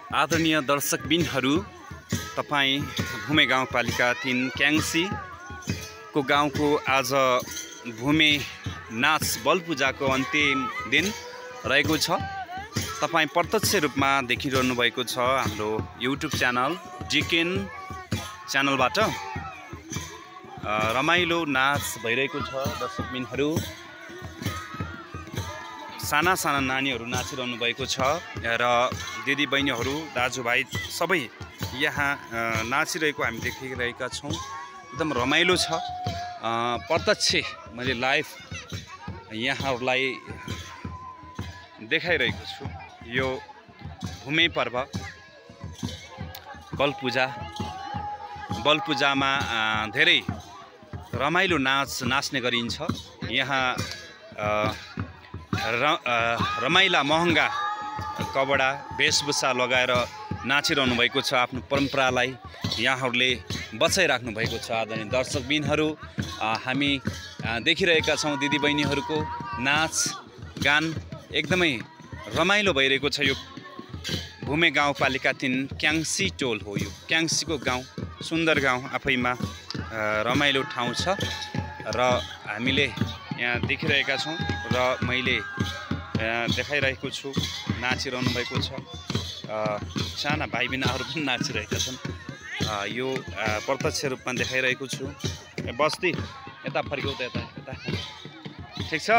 आदरणीय दर्शकबिनहरू, तपाईँ भूमे गाउँपालिका 3 क्याङ्सी को गाउँको आज भूमे नाच बलपूजाको अन्तिम दिन रहेको छ। तपाईँ प्रत्यक्ष रूपमा देखिरहनु भएको छ हाम्रो युट्युब च्यानल जिकेन च्यानलबाट। रमाइलो नाच भइरहेको छ दर्शकबिनहरू। साना साना नानीहरू नाचिरहनु भएको छ र दिदी बहिनीहरू दाजुभाइ सबै यहाँ नाचिरहेको हामी देखिरहेका छौँ। एकदम रमाइलो छ। प्रत्यक्ष मैले लाइभ यहाँहरूलाई देखाइरहेको छु। यो भूमे पर्व बलपूजामा धेरै रमाइलो नाच्ने गरिन्छ। यहाँ रमाइला महँगा कपडा वेशभूषा लगाएर नाचिरहनु भएको छ। आफ्नो परम्परालाई यहाँहरूले बचाइराख्नु भएको छ। आदरणीय दर्शकबिनहरू, हामी देखिरहेका छौँ दिदीबहिनीहरूको नाच गान एकदमै रमाइलो भइरहेको छ। यो भूमे गाउँपालिका 3 क्याङ्सी टोल हो। यो क्याङ्सीको गाउँ सुन्दर गाउँ आफैमा रमाइलो ठाउँ छ र हामीले यहाँ देखिरहेका छौँ र मैले देखाइरहेको छु। नाचिरहनु भएको छ। साना भाइ बहिनीहरू पनि नाचिरहेका छन्। यो प्रत्यक्ष रूपमा देखाइरहेको छु। बस्ती यता फर्क्यौ त यता ठिक छ।